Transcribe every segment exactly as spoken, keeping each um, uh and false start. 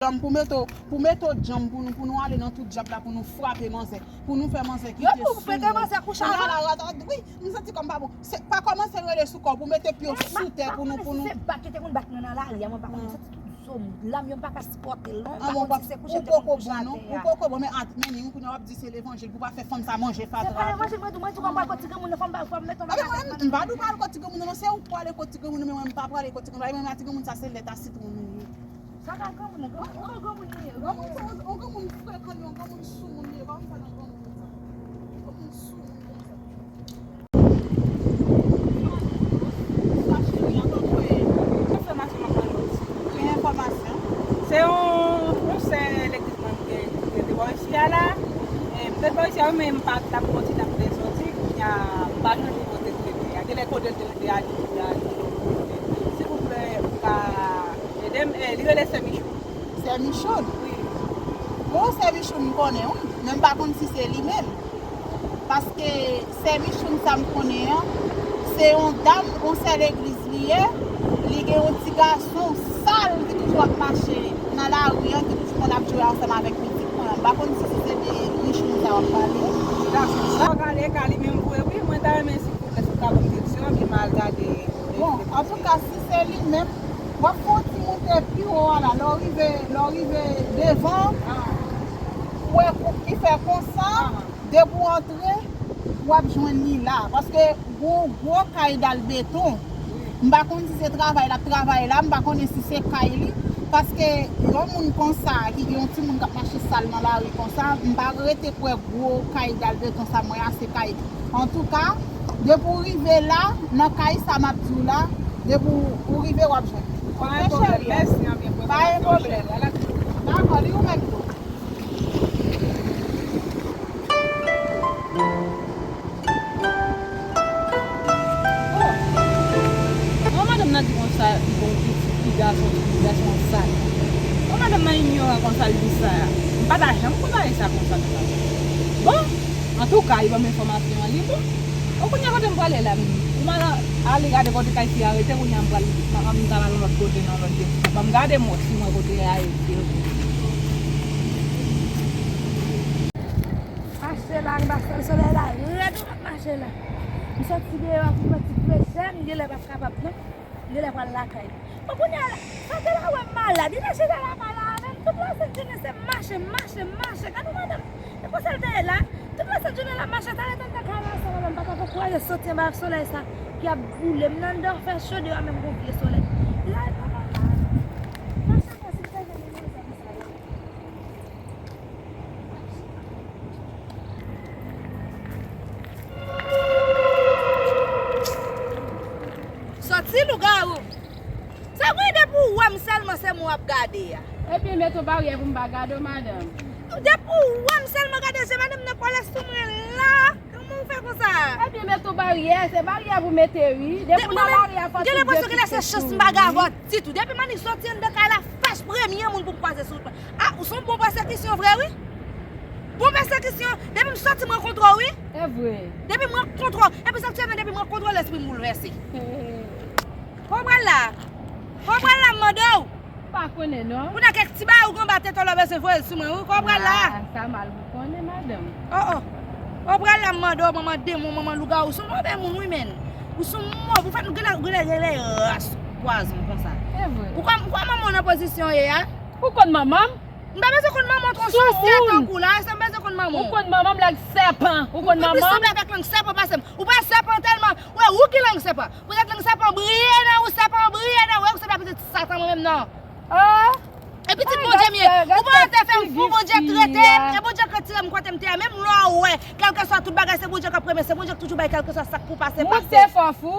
Djanm pou mete w, pou mete w djanm pou nou, pou nou ale nan tout djab la, pou nou frape manzè, pou nou fè manzè kite sou nou. Pou mete manzè kouche avè w. Wi, m santi kò m pa bon. Se pa kòmanse rele sou kò w, pou mete pye w sou tè pou nou, pou nou. Se bat yo te konn bat mwen nan lari a, mwen pa konn, m santi tout zo m, lam yo m pa ka sipòte l non, m pa konn si se kouche m te konn kouche atè a. Ou poko bon, men at, men ni, kounye a w ap di se levanjil pou pa fè fanm sa manje fatra. Se pa levanjil, mwen di, mwen di kòm pral kot ti granmoun nan, fò m ba, fò m mete yon bagay. M pa di w pral kot ti granmoun nan, se ou k pwale kot ti granmoun nan, men mwen m pa pwale kot ti granmoun nan, men mwen a ti granmoun sa se lèt a sitwon nou ye. Sa ka granmoun nan, granmoun, granmoun li ye. Granmoun sa, yon granmoun frekan, yon granmoun soumoun li ye, pa m fè nan granmoun sa. Yon granmoun soumoun konsa. Sa cheri, an tankou e, enfòmasyon m ap ban nou. Ki enfòmasyon? Se yon, yon sè legliz mwen m gen, ki te bò isi a la. E, m te bò isi a, wi, men m pa t ap soti, t ap te soti. Kounye a, m pa jwenn pou kote l rete a. Genlè kote l te rete a, li, li, li, li, silvouplè, ou ka ede m. E, li rele Sè Michou. Sè Michoun? Wi. Bon, Sè Michoun m konnen, wi. Men m pa konn si se li menm. Paske Sè Michoun sa m konnen an, se yon dam, yon sè legliz li ye. Li gen yon ti gason sal ki toujou ap mache nan lari an, ki toujou konn ap jwe ansanm avèk pitit mwen an. M pa konn si se, se de Michoun sa w ap pale. Dakò. Sa w pale ka li menm vre, wi. Mwen ta renmen, silvouplè, si w ka ban m direksyon an, epi m al gade. Bon, antouka, si se li menm, w ap fè yon ti moute pi wo a la. Lè w rive, lè w rive devan, ou wè koup ki fè konsa, depi w antre, w ap jwenn li la. Paske gwo, gwo kay dal beton. M pa konn si se travay l ap travay la, m pa konnen si se kay li. Paske yon moun konsa, ki gen yon timoun k ap mache sal nan lari konsa, m pa rete kwè gwo kay dal beton sa m wè a se kay li. Antouka, depi w rive la, nan kay sa m ap di w la, depi w rive, w ap jwenn. Pa gen pwoblèm, mèsi anpil. Pa gen pwoblèm. Dakò, li ou menm tou. Bon, madanm nan di konsa, li gon pitit, li gason, li gason sal. Bon, madanm nan inyoran konsa, li di sa. M pa ta janm konpare sa konsa, konsa. Bon, antouka, li ban m enfòmasyon an, li bon. Bon, kounye a kote m prale la, m, pou m al ale gade kote kay fi a rete, kounye a m pral, m, m ta al lòt kote nan lòt direksyon. Ban m gade m wè si m wè kote a rete. Mache la, anba sèl solèy la, rèd ou ap mache la. M soti deyò a pou m pran ti frechè, m genlè p ap kapab non. M genlè pral lakay. Bon, kounye a la, sa te la wè m malad. Li te chita lakay la avè m. Tout lè se jounen se mache, mache, mache. Gade yon madanm. E konsa l te ye la. Tout lè se jounen l ap mache. Talè tan l te kay la ansanm avè m. Pa ta poko wè yo soti anba solèy sa ki ap boule m nan anndan fè cho deyò a menm gon vye solèy. Li la e pa mal la. Mache fè si l te jwenn yon manzè konsa. Sòti lougawou. Se vre depi w wè m sèlman se mwen w ap gade a. Ebyen met yon baryè pou m pa gade w madanm. Depi w wè m sèlman gade je madanm nan kòlè sou mwen la. Kòman w fè konsa? Ebyen met yon baryè, se baryè pou mete wi. Depi w nan lari a fò tout de pitit tou. Gen enpresyon genlè se chans m pa gen avè w ditou. Depi m annik sòti anndan kay la, fèch premye moun pou m kwaze sou wout mwen. A, ou se yon bon pèsekisyon vre wi. Bon pèsekisyon, depi m sòti m rankontre w wi. E vre. Depi m rankontre w, epi sa k fè depi m rankontre w lespri m boulvèse. Kò w pral la. Kò w pral la m mande w. M pa konnen non. Kounye a kèk ti bagay ou gen anba tèt ou la w bezwen voye l sou mwen wi. Kò w pral la. Ah, sa mal pou konnen madanm. Oh oh. Kò w pral la m mande w manman demon, manman lougawou, ou se yon move moun wi menn. Ou se yon move, ou fè nou genlè, genlè, genlè ras pwazon konsa. E vre. Ou kwè, ou kwè manman w nan pozisyon w ye a? Ou konn manman m? M pa bezwen konn manman w twò sou tèt tankou la, èske m bezwen konn manman w? Ou konn manman m lang sèpan. Ou konn manman m? Ou plis sanble avèk lang sèpan pase m. Ou pa sèpan tèlman. Wè, ou ki lang sèpan. Poutèt lang sèpan briye nan ou, sèpan briye nan ou. Wè, ou sanble avèk pitit Satan mwen menm non. Ah! E pitit Bondye m ye. Ou pa te fè m fou, Bondye trete m. E Bondye k retire m kote m te a. Menm lè w wè, kèlkeswa tout bagay, se Bondye k ap premye, se Bondye k toujou bay kèlkeswa sa k pou pase, pase.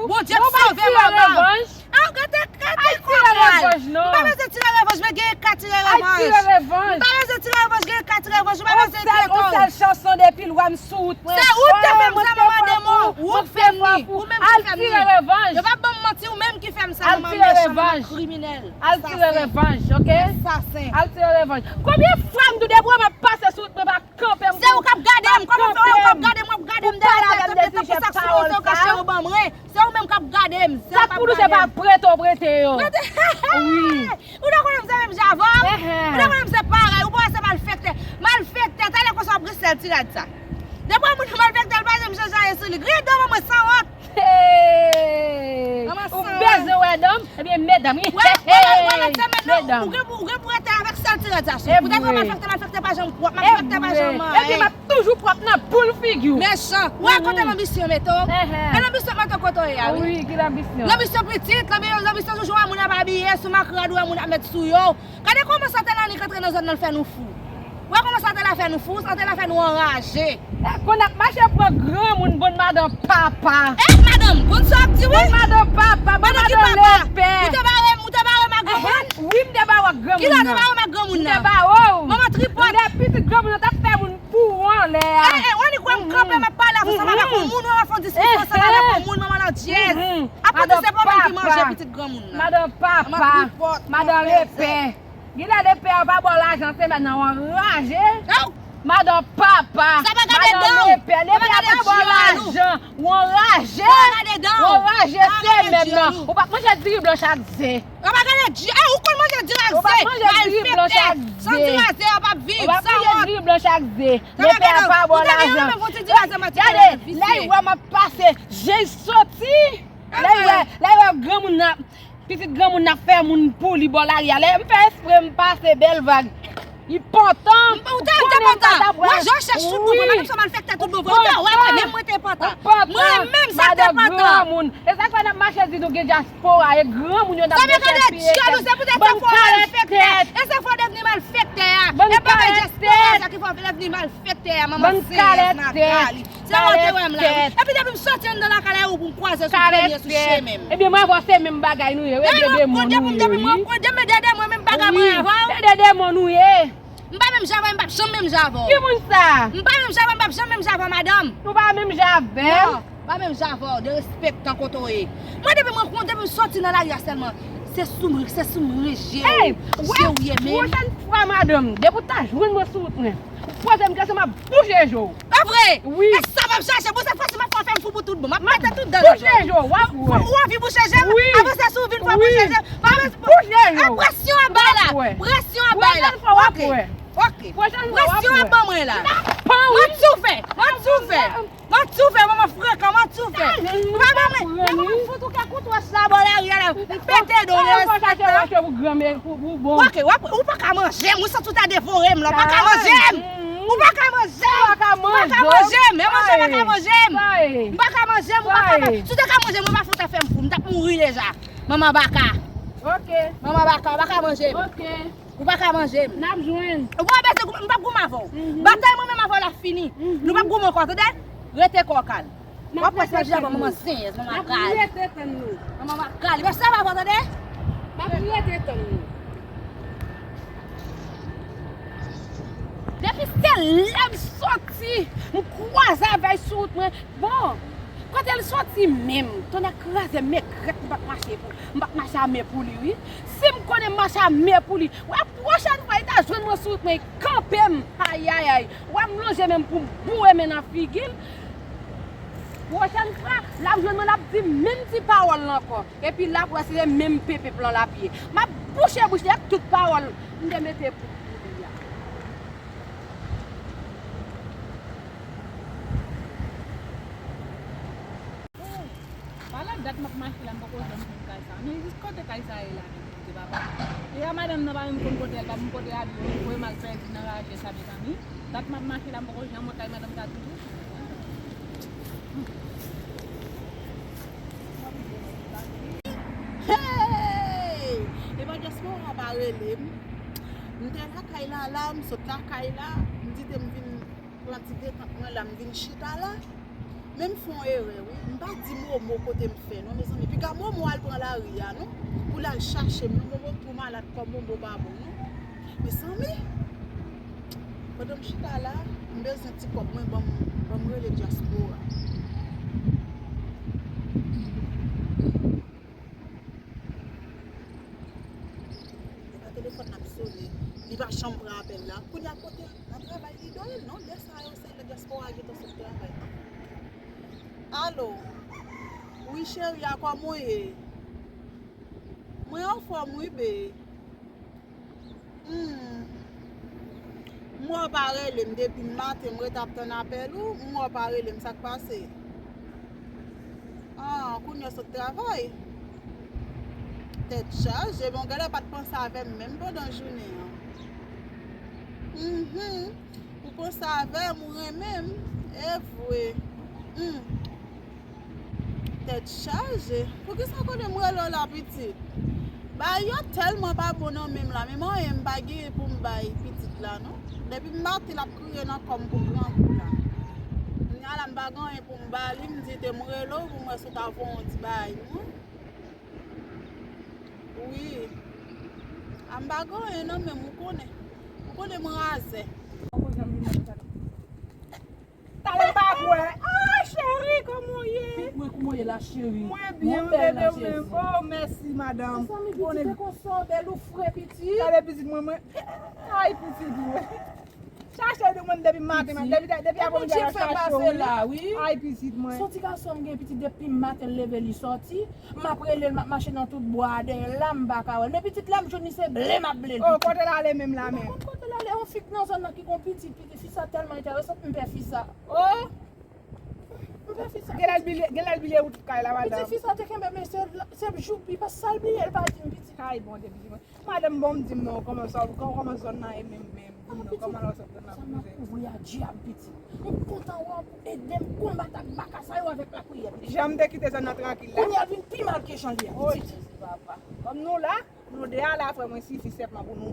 Bondye ap sove manman w. Ah, gade, gade kòkal. M pa bezwen tire revanj, men gen ka tire revanj. M pa bezwen tire revanj, gen ka tire revanj. Ou pa bezwen enkyete w. On sèl chanson depi l wè m sou wout mwen. Se ou k te fè m sa, manman demon. Ou k fè m li. Ou menm ki fè m li. Yo pa ban m manti, ou menm ki fè m sa, manman mechan, manman kriminèl. Al tire revanj, ok? Asasen. Al tire revanj. Konbyen fwa m di w depi w wè m ap pase sou wout mwen pa kanpe m. Se ou k ap gade m. Kòman fè w ap gade m, w ap gade m dèyè la, tankou se ou k ap cheri ban mwen. Se ou menm k ap gade m. Sa k pou nou se pa prete w prete yo. Wi. Ou ta konnen m se menm jan avè w? Ou ta konnen Ti rad sa. Depi yon moun malfektè, l pa janm chanje anyen sou li. Griyen dan manman sanwont. Hey! Manman Ou sanwont. Bezwen wè dan m? Ebyen, medam, wi. Wè, wè, wè, wè, medam. Ou gen pou, ou gen pou rete avèk sèl ti rad sa sou. Poutèt ou malfektè, malfèktè pa janm pwòp, malfèktè pa janm anyen. Ebyen, m ap toujou pwòp nan boul figi w. Mechan. Wè kote lanbisyon mete w. E lanbisyon mete w kote w ye a, wi. Wi, ki lanbisyon? Lanbisyon pitit, lanbisyon, lanbisyon sou jan moun ap abiye, sou mak rad ou wè moun ap met sou yo. Gade kòman sa tèl annik antre nan zòn nan, l fè nou fou. Wè kòman sa tèl la fè nou fou, sa tèl la fè nou anraje. E, konn ap mache pran granmoun, bon madan papa. E, madanm, konn sa w ap di, wi. Bon madan papa, bon madan lepè. Ou te bare, ou te bare m ak granmoun? Wi, m te bare w ak granmoun nan. Kilè w te bare m ak granmoun nan? M te bare w. Manman tripòt. Lè pitit granmoun nan t ap fè moun pou ou anlè a. E, e, w annik wè m kanpe, m ap pale avè w, sa pa avèk yon moun, w ap fè yon diskisyon, sa pa avèk yon moun, manman landyèz. Apre tou, se pa w menm ki manje pitit granmoun nan. Madan papa, madan lepè. Gilè lepè a pa ba w lajan semèn nan, w anraje. Madan papa, madan lepè, lepè a pa ba w lajan, w anraje. W anraje semèn nan. Ou p ap manje diri blan chak ze. Ou pa gade diri, e, ou konn manje diri ak ze, malfektè. San diri ak ze, w ap viv, sanwont. Lepè a pa ba w lajan. Gade, lè l wè m ap pase, je l soti. Lè l wè, lè l wè granmoun nan, pitit granmoun nan ap fè moun pou li bò lari a. Lè m fè espre m pase bèl vag. Li pantan. Ou te, ou te pantan. Mwen, jan w chèche tout bon, mwen menm sa malfektè tout bon vre. Ou te wè mwen, menm mwen te pantan. Mwen menm sa te pantan. E sa k fè n ap mache di nou gen dyaspora, e granmoun yo n ap detrèpiye tèt. Bann kalèt tèt. E se fò devni malfektè a. Bann kalèt tèt. Malfektè a, manman zèyèz nan kali. Se wè w te wè m la, wi. Epi depi m soti anndan lakay la, ou pou m kwaze sou premye sou chemen m. Ebyen, mwen avè w se menm bagay nou ye, wi, de demon nou ye, wi. Depi m, depi m, depi m, de demon nou ye. M pa menm jan avè w, m p ap janm menm jan avè w. Ki moun sa? M pa menm jan avè w, m p ap janm menm jan avè w, madanm. Nou pa menm jan avè l? Non, m pa menm jan avè w, derespektan kote w ye. Mwen, depi m rankontre, depi m soti nan lari a sèlman, se sou m, se sou m je w, je w ye menm. Pwochèn fwa, madanm, depi w ta jwenn mwen sou wout mwen, ou poze m kesyon, m ap bouche je w. Pa vre? Wi. E sa p ap chache. Bon, sèt fwa si m ap fè w fè m fou pou tout bon. M ap pete tout dan nan zòn. Ou anvi bouche je m? Wi. Avanse si w vin fè w bouche je m. Bouche je w. Presyon ap bay la. Presyon ap bay la. Pwochèn fwa w ap wè. Ok. Pwochèn fwa w ap wè. Presyon ap ban mwen la. Manti w fè. Manti w fè. Manti w fè, manman frekan, manti w fè. Ou pa ban mwen. Lè manman fout ou kè kout wòch la bò lari a la. M pete do w. Ou pa chache wòch pou granmè pou bon. Ok, w ap, ou pa ka manje m, ou santi w ta devore m la, ou pa ka manje m. Ou pa ka manje m. Ou pa ka manje m. E manje pa ka manje m. M pa ka manje m, ou pa ka manje m. Si w te ka manje m, ou pa fout ap fè m fou, m t ap mouri deja. Manman baka. Ok. Manman baka, ou pa ka manje m. Ok. Ou pa ka manje m. N ap jwenn. Ou pa bezwen goumen, m p ap goumen avè w. Batay mwen menm avè w la fini. Nou p ap goumen ankò, tande? Rete kò w kalm. W ap wè si w ap viv avè manman zenyèz, manman gal. N ap rete tann nou. Manman gal. Mèsi avè w, tande? M ap rete tann nou. Depi se lè m soti, m kwaze avè l sou wout mwen. Bon, kote l soti menm? Tonnè kraze, mekrèt, m p ap mache pou, m p ap mache a men pou li, wi. Si m konnen m mache a men pou li, wè pwochèn fwa li ta jwenn mwen sou wout mwen, li kanpe m. Ayayay. Wè m lonje men m pou m boure men nan figi l. Pwochèn fwa, l ap jwenn mwen, l ap di menm ti pawòl la ankò. Epi l ap wè se menm penpenp lan l ap ye. M ap bouche bouch li ak tout pawòl m te mete pou, pou li a. Ala dat m ap mache la, m poko janm jwenn kay sa. Men jis kote kay sa ye la menm, Bondye papa. E a madanm nan pa menm konn kote l, pa menm kote l abite, li voye m al pèdi nan raje sa, mezanmi. Dat m ap mache la, m poko janm wè kay madanm sa toujou. Hey! Epa dyaspora pa rele m. M te lakay la, la, m sot lakay la, m di te m vin pran ti detant mwen la, m vin chita la. Men m fè yon erè, wi. M pa di Momo kote m fè, non, mezanmi. Piga Momo al pran lari a, non. Pou l al chache m, non. Momo twò malad kò Momo pa bon, non. Mezanmi, pandan m chita la, m bezwen ti kòb mwen, ban m, ban m rele dyaspora. Epa telefòn nan ap sone, li pa janm pran apèl la. Kounye a kote nan travay li dòyè l non, lè sa yo se lè dyaspora gentan sot travay. Alo. Wi cheri a, kòman w ye? Mwen anfòm wi bee. Hmm. M M wè w pa rele m depi maten, m ret ap tann apèl ou, m wè w pa rele m, sa k pase? Ah, kounye w sot travay? Tèt chaje, bon, genlè pa t panse avè m menm pandan jounen an. Mhm. Ou panse avè m, ou renmen m, e vre. Hmm. Tèt chaje. Poukisa konnen m rele w la, pitit? Bagay yo tèlman pa bon nan men m la, menm anyen m pa gen pou m bay pitit la, non. Depi maten l ap kriye nan kò m pou grangou la. Kounya la, m pa gen anyen pou m ba li, m di te m rele w pou m wè si w ta voye yon ti bagay, non. Wi. A m pa gen anyen nan men m, ou konnen. Ou konnen m razè. Talè m pa kwè. Ah, cheri, kòman w ye? Pitit mwen, kòman w ye la, cheri? Mwen byen, mwen bebe, ou menm? Oh, mèsi, madanm. Mezanmi, pitit, e konsa w bèl, ou fre, pitit. Gade pitit mwen, mwen. Ay, pitit mwen. Chache de mwen depi maten, depi, depi apremidi a chache w, wi. Ay, pitit mwen. Se yon ti gason m gen, pitit, depi maten l leve li sòti. M ap rele l, m ap mache nan tout bwa a dèyè l la, m pa ka wè l. Men pitit, lè m jwenn li, se ble m ap ble l, pitit. Oh, kote l ale menm la menm? M pa konn kote l ale, yon fi k nan zòn nan ki gon pitit, pitit, fi sa tèlman enteresan, m pè fi sa. Oh! M pè fi sa. Genlè l bliye, genlè l bliye wout kay la, madanm. Pitit, fi sa te kenbe m, se, se joupi, pa sa l bliye, l pa di m, pitit. Ay, Bondye, pitit mwen. Madanm, bon, di m non, kòman sa, kòman, kòman zòn nan ye menm, menm? Di m non, kòman la w sot nan koze? Sa m ap kouvri a dyab, pitit. M kontan wè w pou ede m konbat ak baka sa yo avèk lapriyè, pitit. Jan m te kite zòn nan trankil la. Kounye a l vin pi mal ke jan l ye a, pitit. Oh, Jezi, papa. Kòm nou la, nou de a la, frè mwen, sifi sèlman pou nou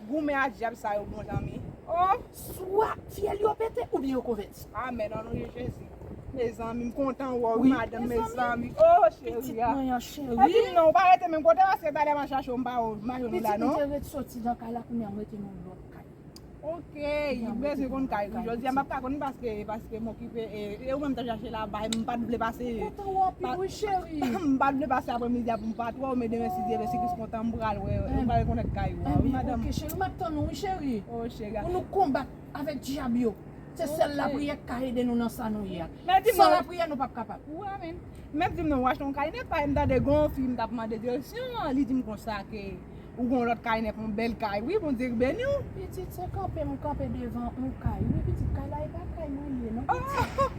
goumen ak dyab sa yo, bon zanmi. Oh! Swa fyèl yo pete, oubyen yo konvèti. Amèn, o non de Jezi. Mezanmi, m kontan wè w, wi, madanm, mezanmi. Oh, cheri a. Pitit mwen an, cheri. Epi non, ou pa rete menm kote, paske talè m al chache w, m pa wè w, m pa jwenn ou la, non. Pitit, m te ret soti nan kay la, kounye a m rete nan lòt kay. Ok, m bezwen konn kay, wi. Jodi a, m ap ka konn paske, paske m okipe, e, e ou menm t ap chache la, bay, m pa t vle pase. M kontan wè w anpil, wi, cheri. M pa t vle pase apremidi a pou m pa t wè w, men demen, si Dye vle, si Kris kontan, m pral wè, m pral rekonèt kay ou a, wi, madanm. Ok, cheri, m ap tann ou, wi, cheri. Oh, cheri. Pou nou konbat avèk dyab yo. Se sèl lapriyè k ka ede nou nan sa nou ye a. San lapriyè, nou p ap kapab. Wi, amèn. Mèt di m non, w achte yon kay nèt, paske m tande gon fi m t ap mande direksyon an, li di m konsa ke ou gon lòt kay nèt, yon bèl kay. Wi, Bondye beni w. Pitit, se kanpe m kanpe devan yon kay. Wi, pitit, kay la, e pa kay mwen li ye, non, pitit.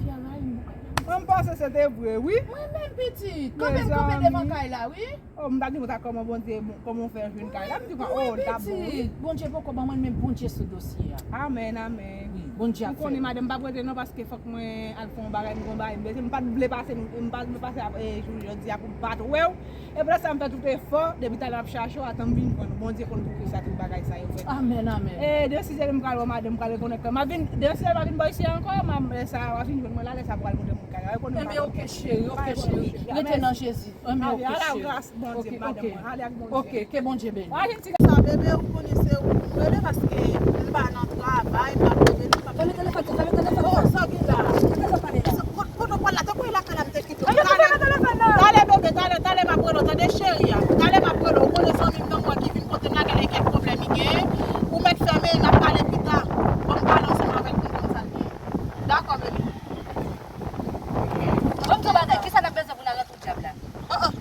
Fè rayi m pou kay la, pitit. Mwen, m panse se te vre, wi. Mwen menm, pitit, kanpe m kanpe devan kay la, wi. Oh, m ta di konsa kòman Bondye, kòman w fè jwenn kay la, m di konsa, oh, l ta bon, wi. Bondye poko ban mwen l, men Bondye sou dosye a. Amèn, amèn. Wi, Bondye ap fè. M konnen madanm pa prete non, paske fòk mwen al fè yon bagay, m gon bagay m bezwen, m pa t vle pase, m pa t vle pase, eh, jou jodi a pou m pa t wè w. E pou sa m fè tout efò, depi talè m ap chache w, atan m vin jwenn ou. Bondye konn pou kisa tout bagay sa yo fèt. Amèn, amèn. E demen si Dye vle m pral wè madanm, m pral rekonèt kè m. M ap vin, demen si Dye vle m pa vin bò isi a ankò, m ap, lè sa, w ap vin jwenn mwen la, lè sa pou al montre m kay la. Rekonèt madanm. Enben, ok, cheri, ok, cheri. Rete nan Jezi. Enben, ok, cheri. Ok, ok. Ok, ke Bondye beni. Sa bebe, ou konnen se ou pou m rele paske m pa nan travay, m pa rele, m pa. Fèmen telefòn, fèmen telefòn. Oh, sa gen la. Kote w pral la, tankou e lakay la m te kite w. Talè, talè, bebe, talè, talè m ap rele w, tande cheri a. Talè m ap rele w, ou konnen zanmi m nan mwen ki vin kote m la, genlè kèk pwoblèm li genyen. Ou mèt fèmen, n ap pale pita. Ban m pale ansanm avèk nou konn sa l ye. Dakò, bebe. Ban m di w bagay, kisa n ap bezwen pou n al nan twou dyab la? Oh, oh.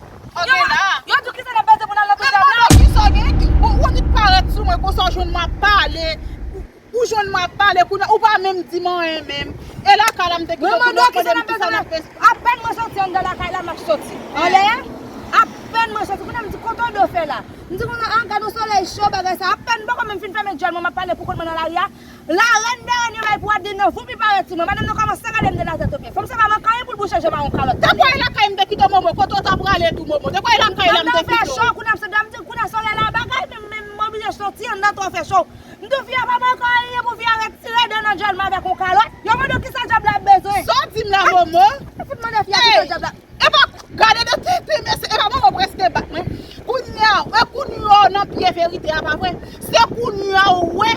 Ok, la. Yo di w kisa n ap bezwen pou n al nan twou dyab la? Kisa w gen? Ou, ou annik parèt sou mwen konsa, w jwenn mwen ap pale. Ou jwenn mwen ap pale, kounye a, ou pa menm di m anyen menm. E lakay la m te kite w, kounye a w mande m kisa n ap bezwen. Apèn mwen soti anndan lakay la, m ap soti. Anlè a? Apèn mwen soti, kounye a m di, kote w do fè la? M di, kounye a, ah, gad yon solèy cho, bagay sa. Apèn m poko menm fin fèmen dyòl mwen, m ap pale pou kont mwen nan lari a. Larèn dè rèn yo bay pou Adeline nan, voupi parèt sou mwen. Madanm nan kòmanse gade m de latèt o pye. Fanm sa pa manke anyen pou l bouche je pa yon kalòt. Te kwè e lakay m te kite w, Momo, kote w t ap prale tou, Momo? Te kwè e lakay la m te kite w? Anndan fè cho, kounye a m sot, m di, kounye a solèy la bagay, men, men m oblije soti, anndan twò fè cho. M di fi a pa manke anyen pou fi a retire de nan dyòl mwen avèk yon kalòt. Yo mande w kisa dyab la bezwen. Sa w di m la, Momo? Ou fout mande fi a kisa dyab la. Epa, gade de tenten, mesye, epa, Momo prèske bat mwen. Kounye a, e kounye a w nan pye verite a, pa vre? Se kounye a w wè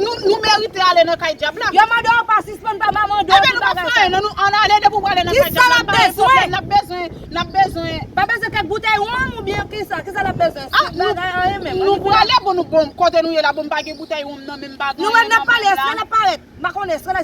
nou, nou merite ale nan kay dyab la. Yo mande w pa sispann, pa mamande w. Ebyen, nou pa fè anyen, non, nou ann ale depi w prale nan kay dyab la. Kisa n ap bezwen? N ap bezwen, n ap bezwen. Pa bezwen kèk boutèy wonm oubyen ki Kisa, kisa l ap bezwen? Se bagay anyen menm. Nou prale, bon, nou, bon, kote nou ye la, bon, m pa gen boutèy wonm nan men m, m pa gen anyen nan men m la. Nou wè n ap pale, èske l ap parèt? M pa konnen, èske l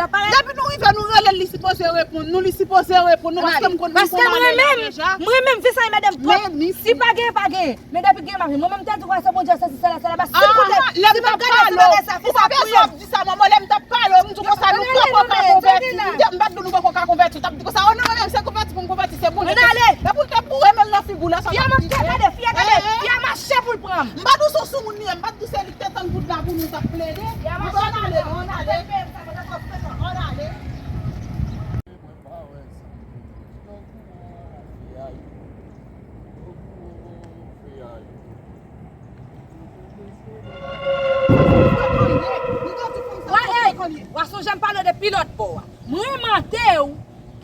ap parèt? Depi nou rive, nou rele l, li sipoze reponn nou, li sipoze reponn nou, paske m konn, m konn ale la deja. M renmen m, vi sa e mède m twòp. Si pa gen, pa gen. Men depi gen mari, mwen menm te di w se Bondye, se si, se la, se la, ba, si m koute, si m ap gade ti bagay sa, fi sa ap touye m. Di sa, manman, lè m t ap pale w, m di w konsa, nou poko ka konvèti. M te, m pa t di w nou poko ka konvèti. W t ap di konsa, o non, mwen menm, se konvèti pou m konvèti, se Bondye. Ann ale. Depi w te boure men l nan figi w la, sa w t ap di. Fi a gade, fi a gade, fi a mache pou l pran m. M pa t di w se yon soumoun li ye, m pa t di w se li k te tann poud la pou nou t ap plede. Ann ale, ann ale. Ann ale. Wa, ey, wa sonje m pale w depi lòt bò a. Mwen mande w,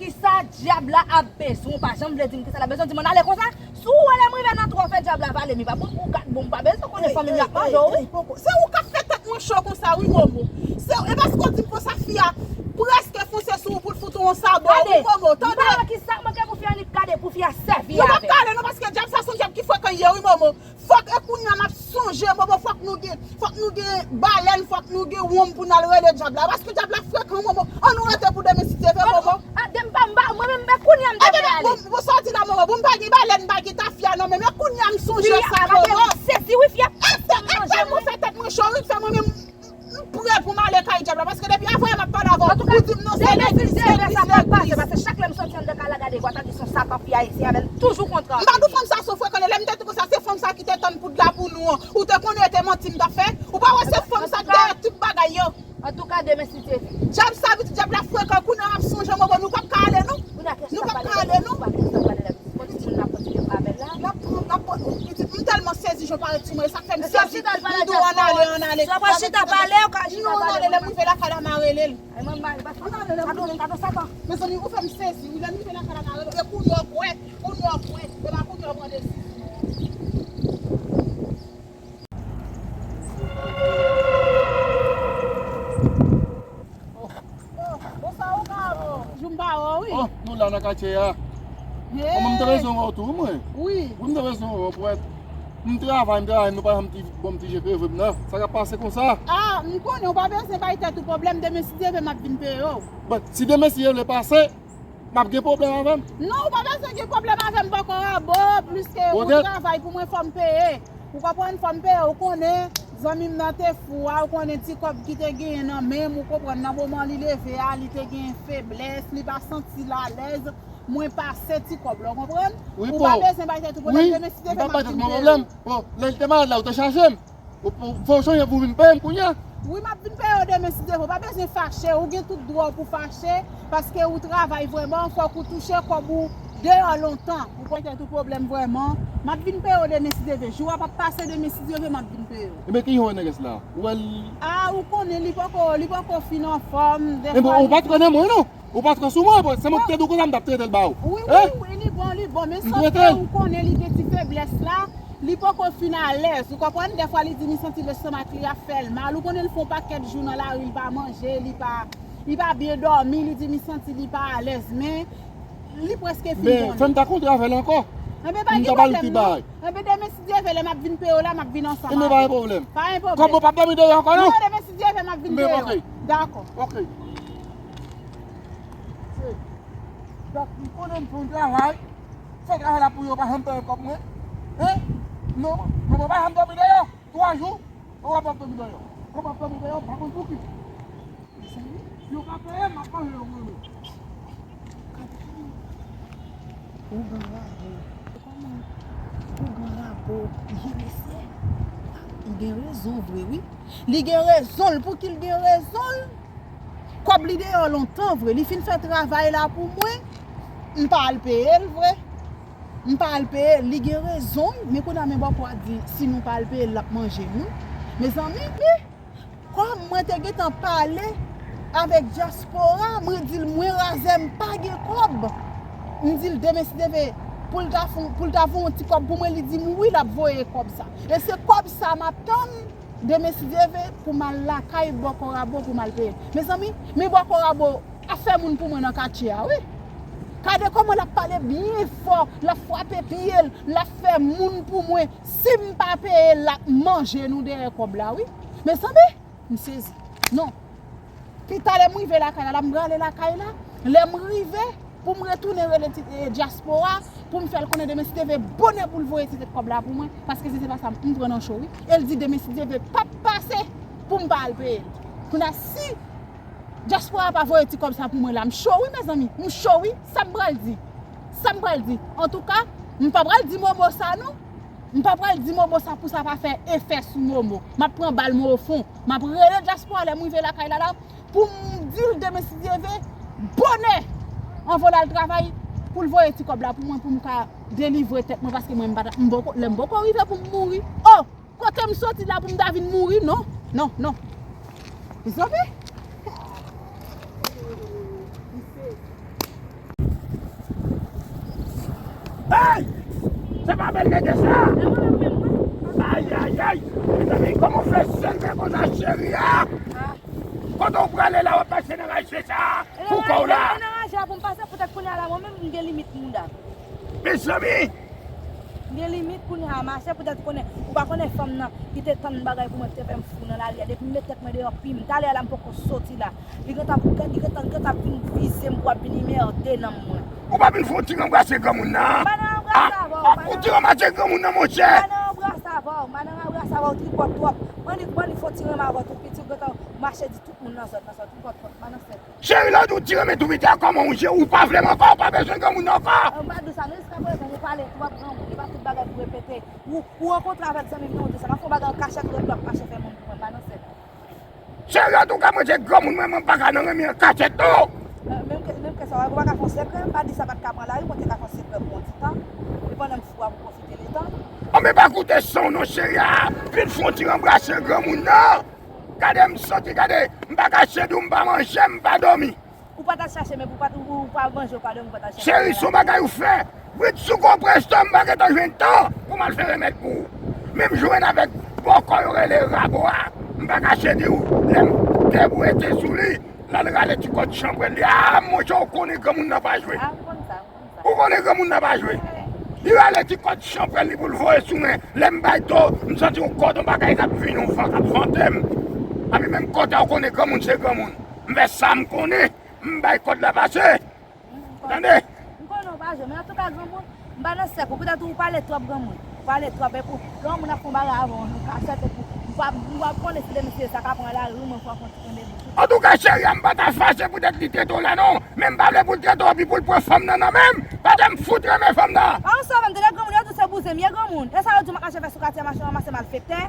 kisa dyab la ap bezwen, w pa janm vle di m kisa l ap bezwen, di m ann ale konsa. Si w wè lè m rive nan twò fè dyab la vale m, li pa bon pou w gad bon, m pa bezwen konnen fanmi m y ap manje w, wi. Se ou k ap fè tèt mwen cho konsa, wi, Momo. Se, e paske w di m konsa, fi a prèske fonse sou ou pou l fout ou yon sabò, wi, Momo. Tande. M pa wè kisa k manke pou fi a, annik gade pou fi a sèvi avè l. Nou p ap ka ale non, paske dyab sa se yon dyab ki frekan li ye, wi, Momo. Fòk e kounye a m ap sonje, Momo, fòk nou gen, fòk nou gen balèn, fòk nou gen wonm pou n al rele dyab la. Paske dyab la frekan, Momo. Ann nou rete pou demen si Dye vle, Momo. A, de m pa, m pa, mwen menm, men kounye a m te vle ale. Bon, bon, sa w di la, Momo. Bon, m pa gen balèn, m pa gen tafya, non, men, men kounye a m sonje sa, Momo. Fi a, gade, m sezi, wi, fi a. E fè, e fè mwen fè tèt mwen cho, wi, fè mwen menm. M prè pou m ale kay dyab la, paske depi avan yè m ap pale avè w, ou di m non, se legliz, legliz, legliz. Paske chak lè m soti anndan kay la, gade, w ap di se yon satan fi a ye, se avè l toujou kontre. M pa di w fanm sa se yon frekan, lè m te di konsa, se fanm sa ki te tann poud la pou nou an. Ou te konnen e te manti m t ap fè? Ou pa wè se fanm sa ki dèyè tout bagay yo? Antouka, demen si Dye vle. Dyab sa, pitit dyab la frekan, kounye a m ap sonje, Momo, nou p ap ka ale, non? Nou p ap ka ale, non? Bon, ti moun nan kontinye avè l la. L ap pran, l ap pran, pitit, m tèlman sezi, jan w parèt sou mwen, e sa k fè m sezi. M di w ann ale, ann ale. Si w ap chita pale, ou ka chita pale. Non, ann ale, lè m rive lakay la, m a rele l. Ay, manman, ann ale, lè m rive. Gade, gade Satan. Mezanmi, ou fè m sezi, wi, lè m rive lakay la, m a rele l. E kounye a w kwè, kounye a w kwè, e pa kounye a w pran desizyon. Bonjou, m pa wè w, wi. Oh, nou la nan katye a. Hey. Kòman m te bezwen wè w tou, wi, mwen. Wi. Wi, m te bezwen wè w, pwèt. M travay, m travay, nou pa janm ti, bon, m ti je peye vre m nan. Sa k ap pase konsa? Ah, m konnen, ou pa bezwen bay tèt ou pwoblèm, demen si Dye vle, m ap vin peye w. Bon, si demen si Dye vle pase, m ap gen pwoblèm avè m? Non, ou pa bezwen gen pwoblèm avè m, bòkò rabo, pliske ou travay pou mwen, fò m peye. Ou konprann, fò m peye, ou konnen, zanmi m nan te fou a, ou konnen ti kòb ki te genyen nan men m, ou konprann, nan moman li leve a, li te gen feblès, li pa santi l alèz, mwen pase ti kòb la, ou konprann? Ou pa bezwen bay tèt ou pwoblèm, demen si Dye vle, m ap vin peye w. Bon, lè l te malad la, ou te chaje m. Ou, ou, fò w chanje pou w vin peye m kounye a. Wi, m ap vin peye w demen si Dye vle. Ou pa bezwen fache. Ou gen tout dwa w pou fache, paske ou travay vrèman, fòk ou touche kòb ou deyò lontan. Ou pran tèt ou pwoblèm vrèman. M ap vin peye w demen si Dye vle. Jou a p ap pase, demen si Dye vle, m ap vin peye w. Ebyen, ki jan w wè nègès la? Ou wè l? Ah, ou konnen li poko, li poko fin anfòm. Dèfwa ou pa t konnen mwen, non? Ou pa t sou mwen, bon, se mwen ki te di w konsa m t ap trete l ba ou. Wi, wi, wi, li bon, li bon. Men sòf ke ou konnen li gen ti feblès la, li poko fin alèz. Ou konprann? Dèfwa li di li santi lestomak li ap fè l mal. Ou konnen l fè yon pakèt jou nan lari, li pa manje, li pa, li pa byen dòmi, li di li santi li pa alèz. Men li prèske fin bon. Men fè m ta kontre avè l ankò. Enben, pa gen pwoblèm, non. Enben, demen si Dye vle, lè m ap vin peye w la, m ap vin ansanm avè w. Enben, pa gen pwoblèm. Pa gen pwoblèm. Kòm ou p ap dòmi deyò ankò, non? Non, demen si Dye vle, m ap vin peye w. Dakò. Ok. Se, donk, m konnen m fè yon travay, fè travay la pou yo pa janm peye kòb mwen. Hein? Non, non, mwen pa janm dòmi deyò. Twa jou, ou pa p ap dòmi deyò. Ou p ap dòmi deyò, m pa konn pou ki. Mezanmi, yo pa peye, m ap manje yo mwen menm. Gade, ougan rabo. Kòman? Ougan rabo. Vye mesye. Li gen rezon vre, wi. Li gen rezon l. Pouki l gen rezon l? Kòb li deyò lontan vre. Li fin fè travay la pou mwen. M pa al peye l vre. M pa al peye l. Li gen rezon l. Men kounye a men bòkò a di, si nou pa al peye l, l ap manje nou. Mezanmi, wi. Kòm mwen te gentan pale avèk dyaspora, mwen di l mwen razè, m pa gen kòb. M di l demen si Dye vle, pou l ta fè, pou l ta voye yon ti kòb pou mwen, li di m wi, l ap voye kòb sa. E se kòb sa m ap tann. Demen, si Dye vle, pou m al lakay bòkò rabo pou m al peye. Mezanmi, men bòkò rabo ap fè moun pou mwen nan katye a, wi. Gade kòman l ap pale byen fò, l ap frape pye l, l ap fè moun pou mwen. Si m pa peye l, l ap manje nou dèyè kòb la, wi. Mezanmi, m sezi. Non. Pi ta lè m rive lakay la, la m prale lakay la. Lè m rive, pou m retounen rele ti, e, dyaspora, pou m fè l konnen demen si Dye vle bonè pou l voye ti tèt kòb la pou mwen, paske si se pa sa, m pran nan cho, wi. E l di demen si Dye vle p ap pase pou m pa al peye l. Kounye a, si dyaspora pa voye ti kòb sa pou mwen la, m cho, wi, mezanmi. M cho, wi. Sa m pral di? Sa m pral di? Antouka, m pa pral di Momo sa, non. M pa pral di Momo sa pou sa pa fè efè sou Momo. M ap pran bal mwen ofon. M ap rele dyaspora lè m rive lakay la la pou m di l demen si Dye vle, bonè, anvan l al travay, pou l voye ti kòb la pou mwen, pou m ka delivre tèt mwen, paske mwen m pa ta, m poko, lè m poko rive pou m mouri. Oh! Kote m soti la pou m ta vin mouri? Non, non, non. Mezanmi. Hey! Se pa bèl nèg sa? Ay, ay, ay! Mezanmi, kòman w fè sèlman konsa, cheri a? Kote w prale la, w ap mache nan raje sa? Pou kò w la? E nan raje a pou m pase, poutèt kounye a la, mwen menm, m gen limit mouda. Mezanmi! M gen limit kounye a, mache poutèt konnen, ou pa konnen fanm nan, li te tann bagay pou mwen, ki te fè m fou nan lari a. Depi m met tèt mwen deyò, pi m, talè a la m poko soti la. Li gentan, li gentan, gentan vin vize m pou ap vin enmède nanm mwen. Ou pa vin fè yon ti ranbrase granmoun nan? M pa nan ranbrase avè w, m pa nan. Ou ti ranbrase granmoun nan, monchè. M pa nan ranbrase avè w, m pa nan ranbrase avè w, tripòt twòp. Mwen di, mwen di fè yon ti ranm avè w tou piti, ou gentan mache di tout moun nan zòn nan, sa w tripòt twòp, m pa nan sèt. Cheri, lè w di w ti renmen tou piti a, kòman w je, ou pa vle m ankò, ou pa bezwen granmoun nan ankò? M pa di w sa, non, jiskaprezan, ou pale twòp granmoun, e pa tout bagay pou repete. Ou, ou rankontre avèk zanmi m nan, ou di sa, m ap fè yon bagay an kachèt, lòt lè w ap mache fè moun pou mwen, m pa nan sèt. Cheri, antouka, mwen se granmoun, mwen, mwen pa ka nan renmen an kachèt, non. Menm ke, menm ke sa, ou pa ka fè yon sekrè, m pa di sa pa t ka pran lari, mwen te ka fè yon sekrè pou yon ti tan, e pandan m fou a, pou pwofite letan. Anben pa koute san w non, cheri a, vin fè yon ti ranbrase granmoun nan. Gade m soti, gade, m pa ka chede w, m pa manje, m pa dòmi. Ou pa t al chache, men pou pa, ou, ou pa manje, ou pa dòmi, ou pa t al chache. Cheri, se yon bagay ou fè. Britsouko presto, m pa gentan jwenn tan pou m al fè remèd pou ou. Menm jwenn avèk bòkò yo rele rabo a, m pa kache di w, lè m debwete sou li, l al rale ti kòd chanpwèl li. A, monchè, ou konnen granmoun nan pa jwe. A, m konn sa, m konn sa. Ou konnen granmoun nan pa jwe. Li rale ti kòd chanpwèl li pou l voye sou mwen. Lè m bay do, m santi yon kòdon bagay k ap vini, yon van k ap vante m. Epi menm kote a, ou konnen granmoun se granmoun. M fè sa m konnen. M bay kòd la pase. Tande? M konnen w pa jwe, men antouka, granmoun, m pa nan sèk ou. Poutèt ou pale twòp, granmoun. Ou pale twòp, epi lè yon moun ap fè yon bagay avè w, nou ka sèten pou, m pa, m pa konnen si demen si Dye vle sa ka pran lari, wi, mwen fò fè yon ti kenbe bouch ou. Antouka, cheri a, m pa ta fache poutèt li trete w la, non. Men m pa vle pou l trete w, epi pou l pran fanm nan nan men m. Paske m fout renmen fanm nan. Pa yon sòvè, m tande granmoun, yo di w se bouzen m ye, granmoun. E sa yo di w m ap mache fè sou katye a, mache ranmase malfektè.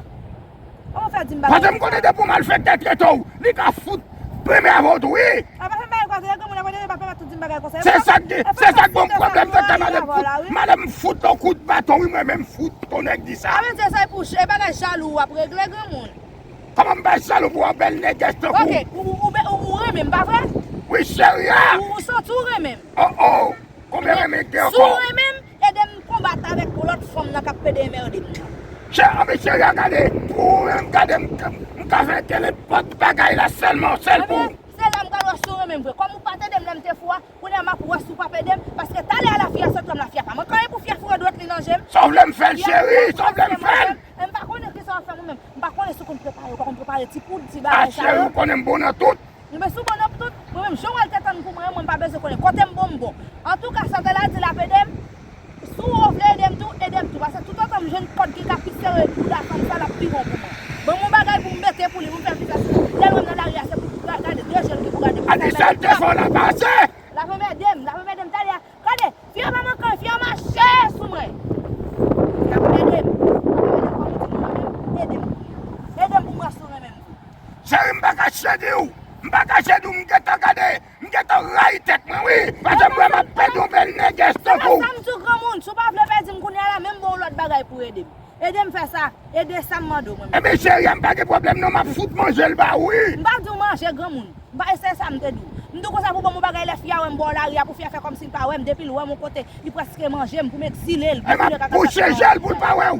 Kòman w fè di m bagay konsa? Paske m konnen depi yon malfektè trete w, li ka fout premye avè w tou, wi. A pa fè m bagay konsa, lè granmoun ap rele, pa pèmèt ou di m bagay konsa. Se sa k gen, se sa k ban m pwoblèm, doktè, madanm fout, madanm fout yon kout baton, wi, mwen menm fout, tonnè k di sa. Sa vle di se pou ch-, e bagay jalou w ap regle, granmoun. Kòman m pa jalou pou yon bèl nègès tankou w? Ok, ou, ou, ou, ou renmen m, pa vre? Wi, cheri a. Ou, ou santi w renmen m. Oh, oh. Konbyen renmen gen ankò? Si w renmen m, ede m konbat avèk lòt fanm nan k ap pede enmède m nan. Chè, anben cheri a, gade, pou ou menm, gade, m, m ka fè kenenpòt bagay la sèlman, sèl pou ou. Ebyen, se la m pral wè si w renmen m vre. Kòm ou pa t ede m lè m te fou a, kounye a m ap wè si w p ap ede m, paske talè a lafi a sot wè m, lafi a pa manke anyen pou fya foure dwèt li nan je m. Sa w vle m fè l, cheri, sa w vle m fè l. E m pa konnen kisa w ap fè mwen menm. M pa konnen si w konn prepare, ou pa konn prepare ti poud, ti bagay sa yo. A, cheri, ou konnen m bon nan tout. Ebyen, si w bon nan tout, mwen menm, jan w wè l te tann pou mwen an, mwen m pa bezwen konnen. Kote m bon, m bon. Antouka, sa w te la di l ap ede m. Si w vle ede m tou, ede m tou. Paske toutotan m jwenn kòd ki ka pi sere bouda fanm sa, l ap pi bon pou mwen. Ban m yon bagay pou m mete pou li, pou m fè l pi fasil. Lè l wè m nan lari a, se pou ga-, gade, de je l gen pou gade m. Adi sa l te fè w la pase. L ap ede m, l ap ede m talè a. Gade, fya pa manke, fya mache sou mwen. Fya ede m. Ede m pou mwen, ede m pou mwen. Ede m pou mwen si w renmen m. Cheri, m pa kache di w. M pa kache di w, m gentan gade. M gentan rayi tèt mwen, wi. Paske m wè m ap pèdi yon bèl nègès tankou w. Se pa sa m di w, granmoun. Si w pa vle pèdi m kounye a la, men m ba w lòt bagay pou ede m. Ede m fè sa. Ede sa m mande w, mwen menm. Ebyen, cheri a, m pa gen pwoblèm, non, m ap fout manje l ba ou, wi. M pa di w manje, granmoun. M pa, e se sa m te di w. M di w konsa pou ban m yon bagay, lè fi a wè m bò lari a, pou fi a fè kòmsi l pa wè m, depi l wè m yon kote, li prèske manje m, pou m egzile l, pou m egzile l, kaka. E m ap bouche je l pou l pa wè w.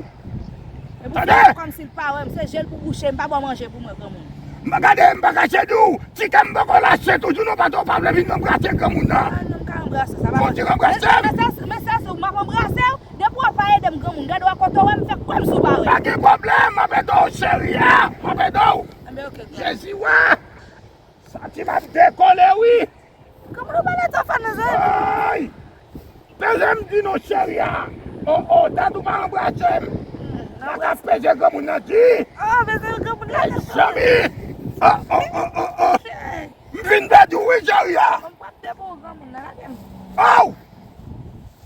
E pou fi a fè kòmsi l pa wè m, se je l pou bouche, m pa ba w manje pou mwen, granmoun. M pa gade, m pa kache di w, ti kè m poko lache toujou, non, paske w pa vle vin anbrase granmoun nan. A, non, m ka Anbrase w, sa pa Fò w ti anbrase m. Men sa, men sa, men sa, si w m ap anbrase w, depi w pa ede m, granmoun, gade w a kote w wè m fè kòm si w pa wè. Pa gen pwoblèm, m ap ede w, cheri a, m ap ede w. Enben, oke, granmoun. Jezi wè. Santi m ap dekole, wi. Granmoun, ou pale twò fò nan zòrèy mwen. Ay! Peze m di non, cheri a. O, o, dat ou pa anbrase m. Hmm, sa k ap peze granmoun nan di. O, peze granmoun nan di. Ay, zanmi. O, o, o, o, o. M fin pèdi w, wi, cheri a. Bon, m p ap te pou ou, granmoun nan, lage m. Aw!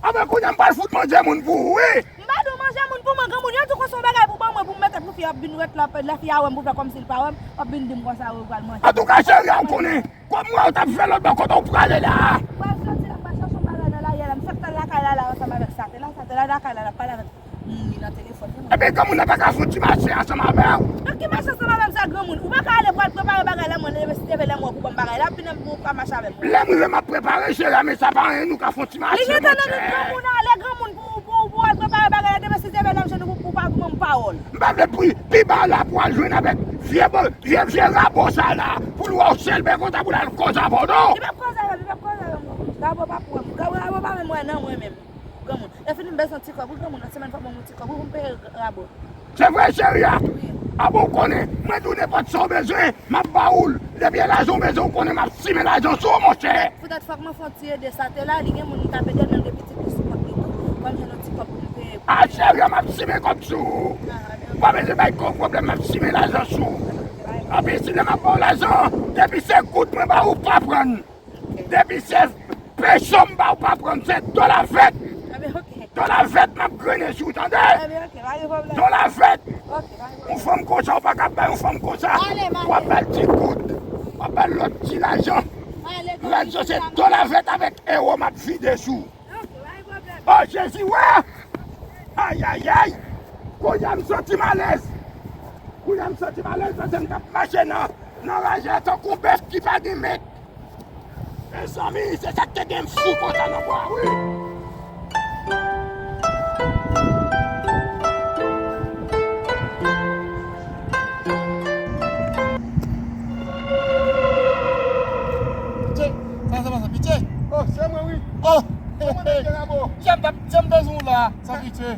Anben, kounye a m pral fout manje moun pou ou, wi. M pa di w manje moun pou mwen, granmoun. Yo di w konsa yon bagay pou ban mwen, pou m mete pou fi a, w ap vin ret la, lè fi a wè m, pou fè kòmsi l pa wè m, w ap vin di m konsa, w pral manje. Antouka, cheri a, ou konnen, kòm mwen, ou t ap fè lòt bò kote w prale la. M pral soti la, m pral chache yon bagay nan lari a la, m sot nan lakay la, la, ansanm avèk sa, te la, sa, te la, lakay la, la, pale avèk moun li nan telefòn. Ebyen, granmoun nan pa ka fè yon ti mache ansanm avè w. Nan ki mache ansanm avè m sa, granmoun? Ou pa ka ale pou al prepare bagay la, mwen leve, si te vle lè mwen pou ban m bagay la, epi nan pou w ka mache avè m. Lè m rive, m ap prepare, cheri a, men sa pa anyen, nou ka fè yon ti mache, monchè. Li gentan nan men granmoun ale, granmoun, pou, pou, pou al prepare bagay la, demen si te vle lè m jwenn ou pou, pou pa ban m pawòl. M pa vle pi, pi ba la pou al jwenn avèk vye bo-, vye, vye rabo sa la, pou l wè w sèl, men konsa pou l al koze avè w, non. Li p ap koze avè m, li p ap koze avè m, granmoun. Rabo pa pou mwen, rabo, rabo pa menm wè nan mwen menm. Granmoun. Lè fini m bezwen ti kòb, wi, granmoun, nan semèn fò ban m yon ti kòb, wi, pou m peye rabo. Se vre, cheri a? Wi. A bon, ou konnen, mwen di w nenpòt sa w bezwen, m ap ba ou l. Depi e lajan w bezwen, ou konnen m ap simen lajan sou ou, monchè. Poutèt fòk mwen fè yon ti ede sa te la, li gen moun li t ap ede l, men l gen pitit li sou kont li tou. Fò m jwenn yon ti kòb pou m peye. A, cheri a, m ap simen kòb sou ou. A, a, men. Pa bezwen bay gwo pwoblèm, m ap simen lajan sou ou. Anpi si lè m ap ba w lajan, depi se goud mwen ba ou, pa pran. Depi se peso m ba ou pa pran, se dola vèt. Enben, oke. Dola vèt m ap grennen sou ou, tande? Enben, oke, pa gen pwoblèm. Dola vèt. Oke, pa gen pwoblèm. Yon fanm konsa, ou pa ka bay yon fanm konsa. Ale, m ale. W ap bay ti goud, w ap bay lòt ti lajan. Ale, rèd yo se dola vèt avèk ewo m ap vide sou ou. Oke, pa gen pwoblèm. O, Jezi, wè! Ayayay! Kounye a m santi m alèz. Kounye a m santi m alèz, paske m t ap mache nan, nan raje a tankou bèf ki pa gen mèt. Mezanmi, se sa k te gen m fou konsa nan bwa, wi. Pitye, sa se pa sa, pitye. O, se mwen, wi. O, kòman nèg yo, Rabo? Jan m t ap, jan m bezwen w la, sa pitye.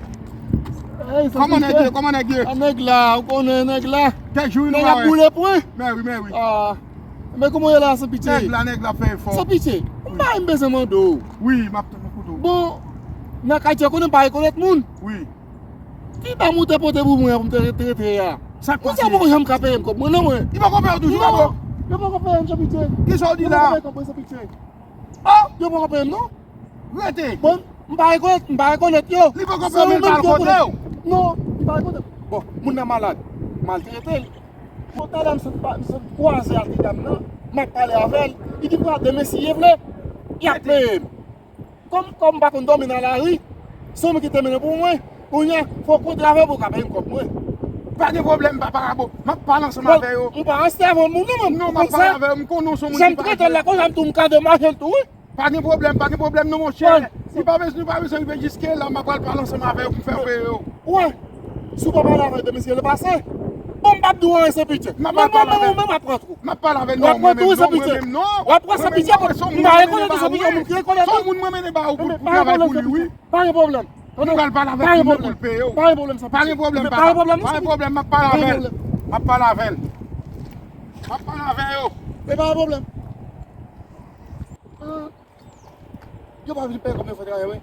Kòman nèg yo, kòman nèg yo? A, nèg la, ou konnen nèg la. Kèk jou nou pa wè. Nèg ap boule pwen. Mè wi, mè wi. A. Men kòman w ye la, Sanpitye? Nèg la, nèg la ap fè efò. Sanpitye, m pa, m bezwen mande w. Wi, m ap tann ou koute w. Bon, nan katye, konnen m pa rekonèt moun. Wi. Ki ba moute pote pou mwen an pou m te, te rete a? Sa k pase? Moun sa poko janm ka peye m kòb mwen, non, mwen. Li poko peye w toujou, Rabo? Yo poko peye m, Sanpitye. Kisa w di la? Yo poko peye kòb mwen, Sanpitye. O! Yo poko peye m, non. Rete. Bon, m pa rekonèt, m pa rekonèt yo. Li poko peye w, men l pa al kote w. Non, li pa rekonèt. Bon, moun nan malad. Maltrete l. Bon, talè m sot pa, m sot kwaze ak ti dam nan, m ap pale avè l. Li di pral demen si Dye vle, y ap peye m. Kòm, kòm m pa konn dòmi nan lari, se yon moun ki te mennen pou mwen. Kounye a, fò w kontre avè yo pou w ka peye m kòb mwen. Pa gen pwoblèm, papa Rabo. M ap pale ansanm avè yo. Bon, ou pa rete avè moun, non, mwen. Non, m ap pale avè yo. M konnen w se yon moun ki pa jwe. Jan m trete l la, konsa m tou m ka demache l tou, wi. Pa gen pwoblèm, pa gen pwoblèm non, monchè. Bon. Nou pa bezwen, nou pa bezwen rive jiske la, m ap pral pale ansanm avè yo pou m fè yo peye yo. Wè, si w pa pale avè yo demen si Dye vle pase, bon, m p ap di w anyen, Sanpitye. M ap pale avè l. Mwen menm, m ap pran tou. M ap pale avè l, non, mwen menm, non, mwen menm, non. W ap pran Sanpitye, m pa rekonèt Sanpitye, yon moun ki rekonèt. Se yon moun mwen mennen ba ou pou, pou travay pou li, wi. Pa gen pwoblèm. Nou pral pale avèk li, men pou l peye w. Pa gen pwoblèm, Sanpitye. Pa gen pwoblèm, papa. Pa gen pwoblèm, m ap pale avè l. M ap pale avè l. M ap pale avè yo. Men pa gen pwoblèm. Yo pa vin peye kòb mwen, fò travay mwen.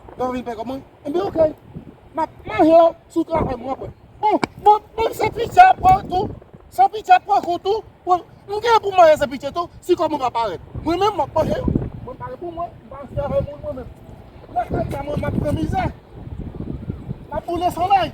Yo pa vin peye kòb mwen. Enben, oke. M ap manje yo sou travay mwen, apre. Bon, bon, bon, Sanpitye ap pran tou. Sanpitye ap pran kou tou. Bon, m gen pou m manje Sanpitye tou, si kòb mwen pa parèt. Mwen menm, m ap manje yo. Mwen pare pou mwen, m pa antre avè moun, mwen menm. Nan kay sa, mwen, m ap pran mizè. M ap boule solèy.